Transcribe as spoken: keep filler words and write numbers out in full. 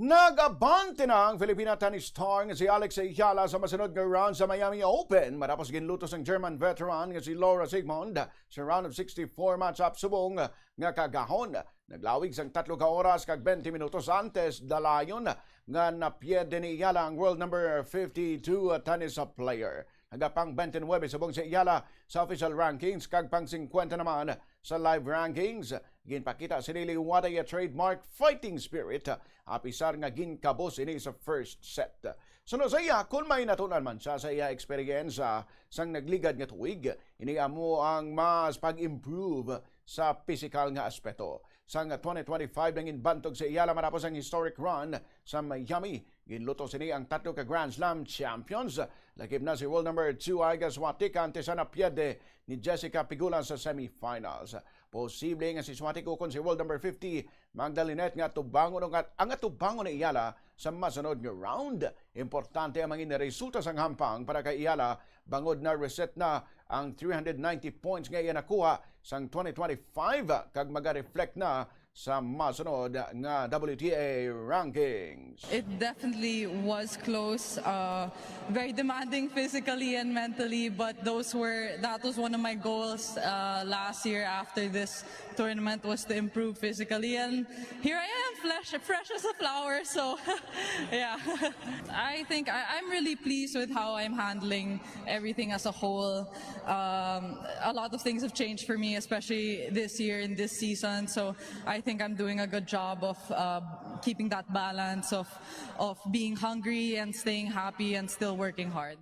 Nag-abante na ang Filipina tennis star nga si Alex Ayala sa masunod nga round sa Miami Open matapos ginlutos ang German veteran nga si Laura Siegemund sa round of sixty-four match-up subong nga kagahon. Naglawig sang tatlo ka oras kag twenty minutos antes, dalayon nga napierde ni Ayala ang world number fifty-two tennis player. Nagapang twenty-nine subong si Ayala sa official rankings kag pang fifty naman sa live rankings. Ginpakita sini liwat ang iya trademark fighting spirit, apisar nga ginkabos ini sa first set. Suno sa iya, kun may natunan man siya sa iya eksperyensya sang nagligad nga tuig, ini amo ang mas pag-improve sa pisikal nga aspeto. Sang twenty twenty-five, nangin bantog si Ayala matapos ang historic run sa Miami. Ginluto sini ang tatlo ka Grand Slam champions, lakip na si world number two Iga Swiatek, antes na napierde ni Jessica Pegula sa semifinals. Posible nga si Swiatek ukon si world number fifty Magda Linette nga atubangon, ang, ang atubangon ni Ayala sa masunod nga round. Importante ang mga resulta sang hampang para kay Ayala, bangod na reset na ang three hundred ninety points nga iya nakuha sang twenty twenty-five, kag maga-reflect na sa masunod nga W T A rankings. It definitely was close, uh, very demanding physically and mentally, but those were that was one of my goals uh, last year after this tournament, was to improve physically, and here I am, fresh, fresh as a flower. So, yeah, I think I, I'm really pleased with how I'm handling everything as a whole. Um, a lot of things have changed for me, especially this year and this season. So I think I'm doing a good job of uh, keeping that balance of of being hungry and staying happy and still working hard.